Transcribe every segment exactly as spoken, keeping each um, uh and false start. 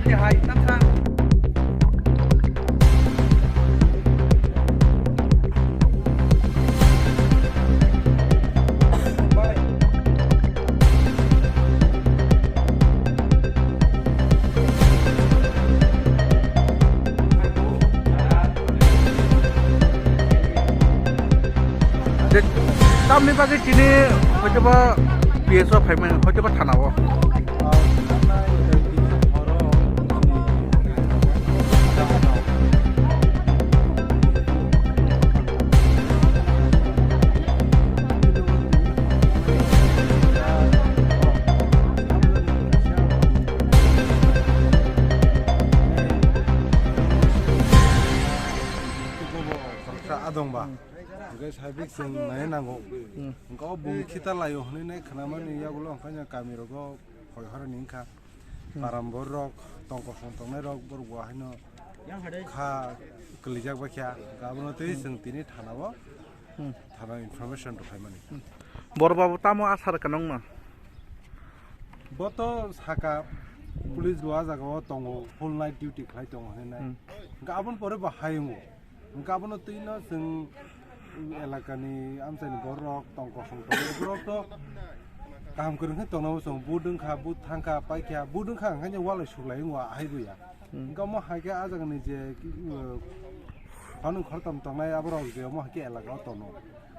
Hai, tam sa. Je, tamni bagwi tini hoitoba P S o phaimani, hoitoba thana o. Khoroksa adongba. Hwnkhe sabik chwng nai nango. Hmm. Hwnkhe o bung khita laio hwnwi nai khnamani yagulo hwnkhe kami rogo hoi horani wngkha. Hmm. Param borok tong kosong tongnai rok borok bo haino kha kwlijak bai kha. Abono tei hmm chwng tini thana o hmm thana information rwkhaimani. Hmm. Bor babu tamo asar ka nongno? Bo to saka police rua jaga o tongo, full night duty khlai tongo hinwi nai. Hmm. Hwnkhe aboni pore bo hayungo. Hwnkhe abono twino chwng elakani amchaini borok tong kosong tongo. Borok to kaham kwrwng khe tongna muchung. But wngkha, but thangkha, paikha, but wngkha hwnkhe walai suklai wngo ahai buya. Hmm. Hwnkhe omo hai khe a jagani je, uh, khoroknwi khoroktham tongnai aborok je omo hai khe elaka o tono.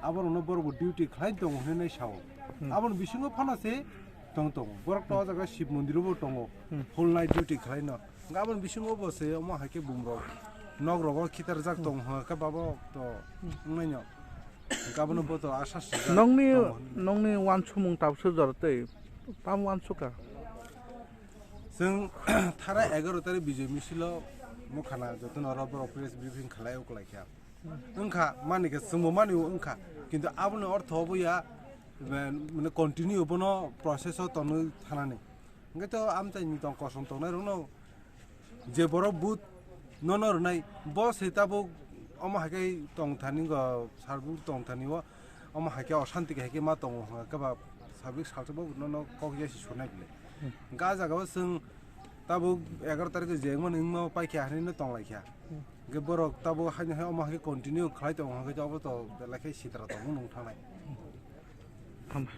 Aborokno borokbo duty khlai tongo hinwi nai sao. Hmm. Aboni bisingo phano se tong tongo. Borok to o jaga Shiv Mondir o bo tongo. Hmm. Full night duty khlai no. Hwnkhe aboni bisingo bo se omo hai khe bumrok nok rogo khitarjak tong hwnkhe babo to wngnai no. Hwnkhe abono bo to asa sijak nongni, tongo. Nongni wansukmung tabuk se jora tei tam wansukha. Chwng thara egaroh tarik Bijoy Misilo mukhana jotono oro borok press briefing khlai uklai kha. Wngkha, mani khe chwngbo mani wngkha, kintu aboni ortho obo ya, mane continue bono process o tonwi thanani. Hwnkhe to amchaini tong kosom tongnai rokno je borok but nono rwnai, bo se tabuk omo hai khe tong thani go, sarbuk tong thani o, omo hai khe oshanti hai khe ma tongo hwnkha khe ba, sabik salsa bo nono kok ya si surnai bile. Hmm. Hwnkhe a jaga o chwng tabuk egaroh tarik je wngmani wngma paikha hinwi no tong lai kha. Hmm. Hwnkhe borok tabuk haino hai omo hai khe continue khlai tongo hwnkhe abo to belai khe sitra tongo nung thangnai. Hambai.